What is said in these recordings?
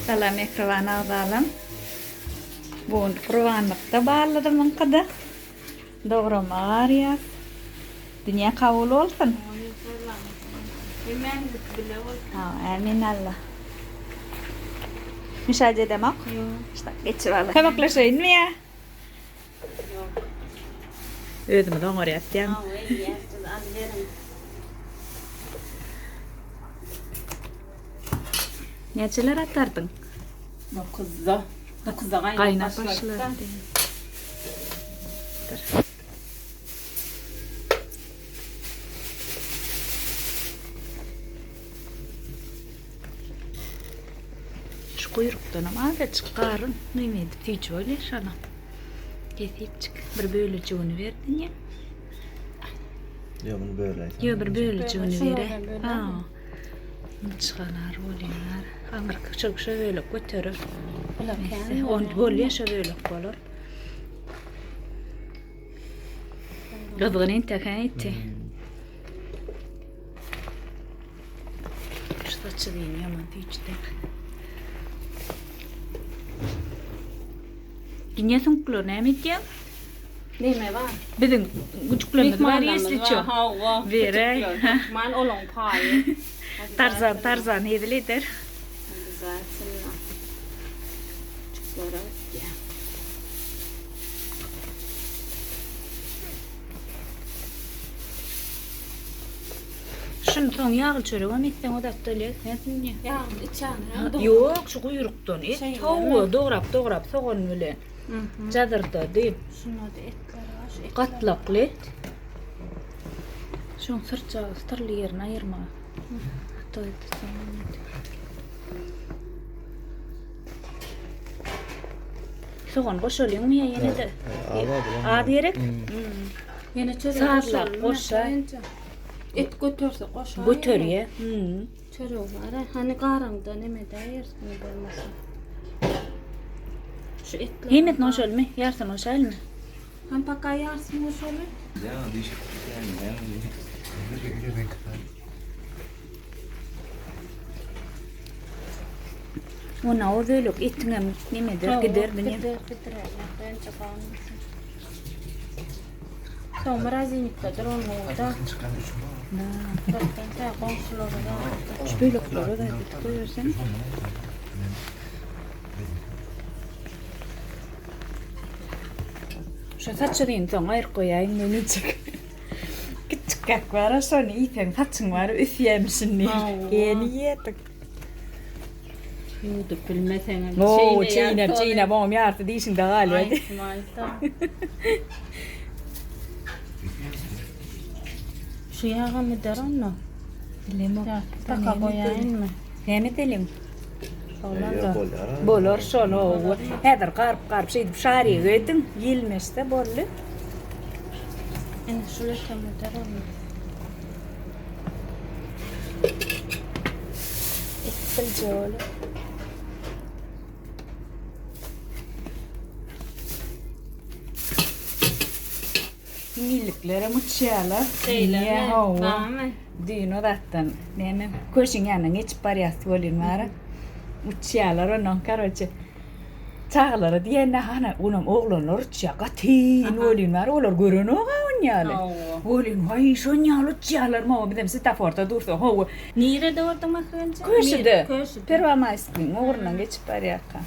Salam mähriban agzalam. Bu gün gurbanlykda ballydymyňkyda. Dograma garýas. Dünýä kabul bolsun. Hemmämiziňki bile bolsun. Ha, ämin Allah. Müşahede edemok. Ýok. Ştak geçip ala. Kömekleşeýinmi ýa? Ýok. Özümiz oňarýas diýýäň. Hawa, edýäs biz alyberin. Näçeler atardyň? Dokuzda. Dokuzda gaýnap Gaýnap başlady. başlady. Şu guýrukdanam azajyk garyn neme edip süýji bolýar şonam. Kesipjik bir bölejigini berdin ýa. Ýok, bunu böläýseň. Ýok, bir bölejigini bere. Ha. Çykalar bolýar. Aňyrky şo şo bölek göterir. Bular On bolýar şo bölek bolar. Gyzgyn entek hä eti. Şu saçy diýin ýaman süýjüdek. Dünýä süňkleri näme edýäň? Neme bar? Biziň güjüklerimiz bar Myhmanlarymyz ýesli bar, ço. hawa. Beräý. Küçükler, hökman olaň paýy. Tarzan, Tarzan hezil eder. Obязательно. Küçüklere gitýär. Şuny soň ýagly çöregem etseň o datly bolýar. Nätsin? Ýagly içýän, hä? Ýok, şu guýrukdan et. Şeýlemi? Hawa, dograp dograp sogan bilen. Jazyrda diýip. Şunda-da etler bar, şu etler. Gatlakly et. Şuň syrtjagy, syrly ýerini aýyrma. Sogan goşalyňmy ýa ýene-de? Az gerek? Ýene çörek Sazlap goşalymy? goşa. Et göterse goşa. Göterýä. Çörek bar. Hany garaňda neme edäýeris bolmasa. Şu etler. Hemmesini goşalymy? Ýarsyny goşaýlymy? Hem paka ýarsyny goşaly. Ýa diş. Ona o bölek etiňem nemedir gider diňe. Gider gider. Ýa-da galmasyn. Soň mrazinikdedir onuň-da. Şu bölekleri de bitip goýberseň. Şu saçyny soň aýryp goýaýyň men içik. Kiçikräk bar, şony iýseň saçyň bar ösýärmişin diýip. Ýeni ýedik. Ýuwdup bilmeseňem. Oo, çeýnäp, çeýnäp, oňam ýarysy dişiňde galýar. Aýtma-aýtma. Şu ýagam gider onda. Bilemok. Paka goýaýynmy? Näme edeliň? Bolanda. Bolar şol hawa. Häzir garyp garyp şeýdip şarik ediň, ýelmeşse boldy. Ine şul etem öter ony. Et biljek bolup. Hiňňilliklerem uçýarlar. Şeýlemi? Hawa. Düýn o zatdan, näme, köşüň ýanyndan geçip barýas welin bara. Uçýarlar ondan, karoçe. Çagalara diýende hana, onam oglanlar uçýar. Gatyn welin bar, olar görenok-a onýaly. Welin, waý, şonýaly uçýarlar, hawa, bizem swetoforda dursak, hawa. Nirede gördüň Mähribanjan? Köşüde. Köşüde. Perwomaýskiň ugrundan geçip barýarka.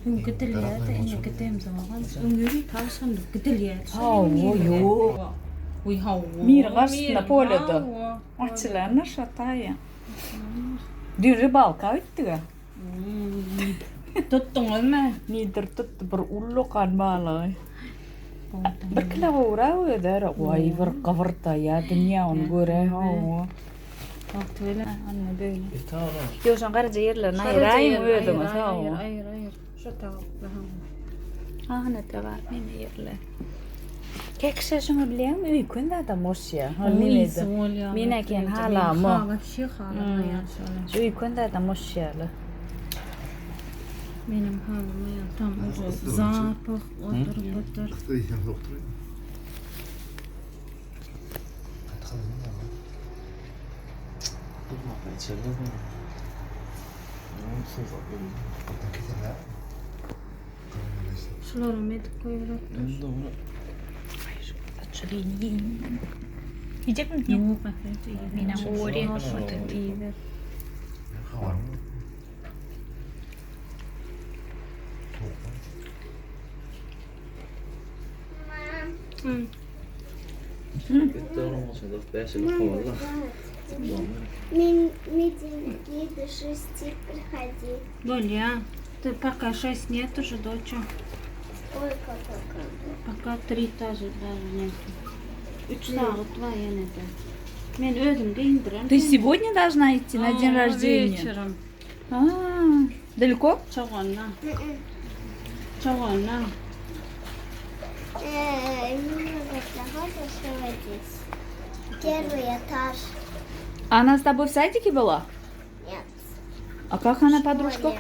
Öň gidilýärdi, indi gidemzok. Öň ýörite agşamlyk gidilýärdi. Hawa, ýok. Uý, hawa. Miriň garşysynda polýada. Açylandyr şo taýy. Düýn rybalka gitdik-ä. Tutduňyzmy? Nedir tutdy bir ullakan balygy. Bir kilo gowrak özi-ä. Waý, bir gybyrdaýar dünýä ony göre. Hawa. Wagty bilen anna böyle. Ýok, şoň garaja ýerlerini aýyraýyň özüňiz. Aýyr, aýyr, aýyr. Şo tagapda. Ahnete bar neme ýerler. Kekşe şuňa bilýäňmi öýken zadam goşýar. Ol nemede. Men eken halamok. Waşşe halamaýan şony. Şu öýken zadam goşýarlar. Menem halamaýan tam uje zapah otur butur. Şularam edip goýurak dur. Yiyecek mi? Ýok, ähli Menem gowy iýiber. Медики до шести приходи. Bolýa. Ты пока шесть нет уже, доча. Сколько пока? Пока три даже даже нет. Üç sagat bar ýene-de. Men özüm geýindiren. Ты сегодня должна идти на день рождения? Вечером. А, далеко? Çoganda. Çoganda. Немного проходишь вот здесь. Первый этаж. Она с тобой в садике была? Нет. А как она подружка?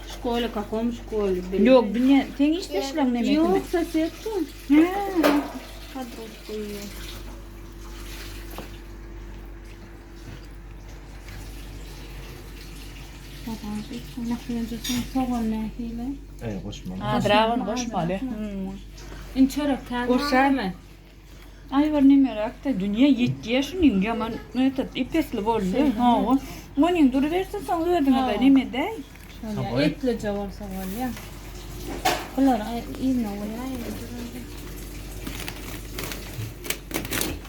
В школе, каком школе? Ýok, ne, seň işdeşleriň näme Ýok, sosedka. Подружка ее. Sogan, sogan nähili? Ey goşmaly. Azragyn goşmaly. Indi çörek täze Goşar. Aý bir nemeräkde dünýe ýetýär şunuň ýaman etet epesli boldy. Hawa. Munyň durubersin soň özüňe-de neme däý. Şolýa etlije bolsa bolýa. Bular yzyna goýaýyn.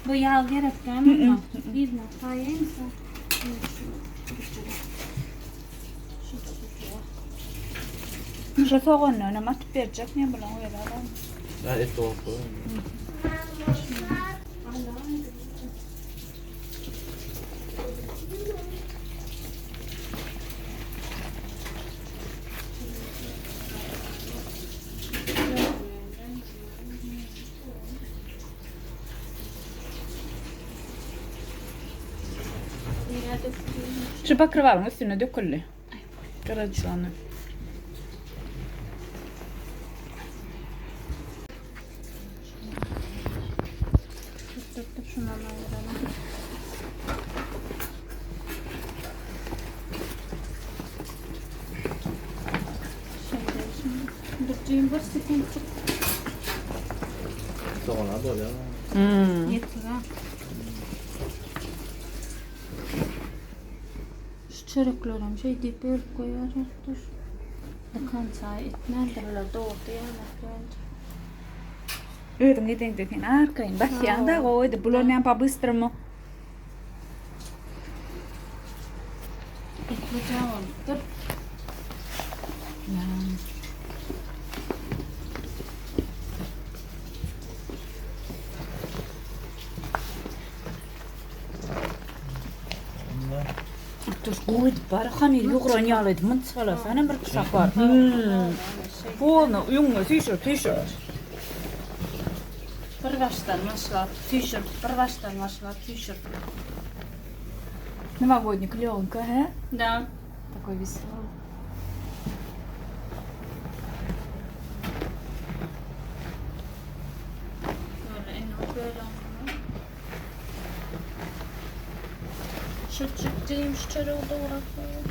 Bu ýag gerek dälmi? Yzyna goýaýyn. Şu soganlaryny atyp berjek men bulaň özi alan. Ha et dolap goýaýyn. Şu pokrywalyň üstüne döküldi. Garaçany. Dur şunu ayıralım. Şeýle şimdi. Dur bir sekund çık. Sogana bolýar. Hmm. Yeter ha. Şu çöreklerem şey diýip bölüp goýar dur. Dykan çaý etmändirler dogry ýaly. Özüň edeňde sen arkaýyn basýaň da goýdy. Bular näme po-bыстрому. Etli bolupdyr. Abduş gowy edip bar, hamyr ýugran ýaly edip mynçgalasana bir sapar. Polny öňüňe süýşürip süýşürip. Bir başdan başlap süýşürip, bir başdan başlap süýşürip. Новогодний клёнка, hä? Da. Такой веселый. Böyle en böyle Şutçuk diýim şu çöregi dograp goýuň.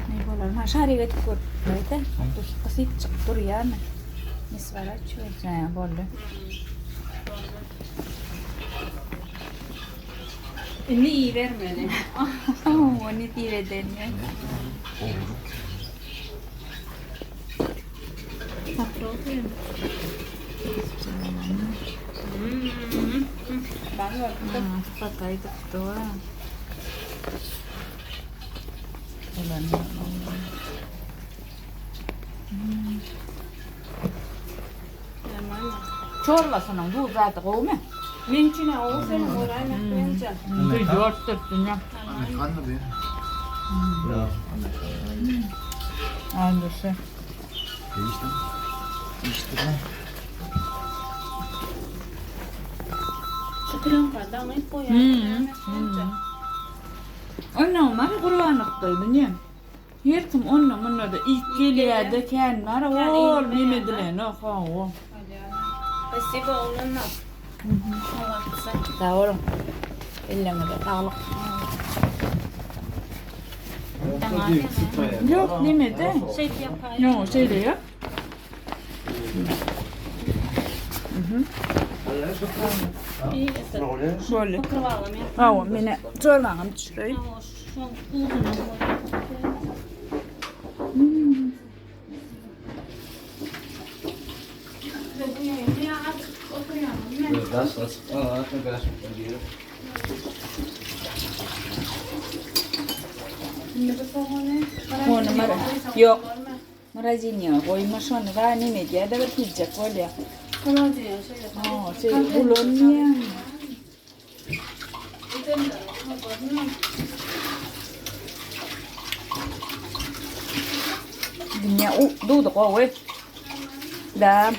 Ne bolar? Ma şarik edip görüp durýar-da. Abduş gysyp çykyp durýarmy? Ne sworачивать? Hä, boldy. Indi iýibermeli. Oo, ne diýip edenmi? Popróbujem. Ben gördüm. Sypataýdyk doga. Ulan, Normalno. Çorbasynyň duz zady gowumy? Men üçin o seniň goraýmak boýunça. Dört dünýä. Amerikanlı bir. Ja, Amerikan. Andurşy. Değişti. Değişti lan. Şu plyonka daňyp goýar. Onda mara gurbanlykda dünýä. Her kim onda munda da ilk gelýärdi kän bar. Ol neme dilen o hawa. Спасибо, oglana. Halatsa. Sag boluň. Ellerinize saglyk. Ýok, nemede? Şeýdip ýapaýyn. Ýok, şeýle ýok. İyi getir. Boldy. Pokrywalam ýap. Hawa, mene çorbaňam düşüreýin. Hawa, şoň tuzuna goýup. Das, das. Aa, ben Ony mara. Ýok. Morozinýa goýma şony ga neme edýär-de bir hiljek bolýar. Ha, şeýle bulanýar. Dünýä u dudy gowy. Da.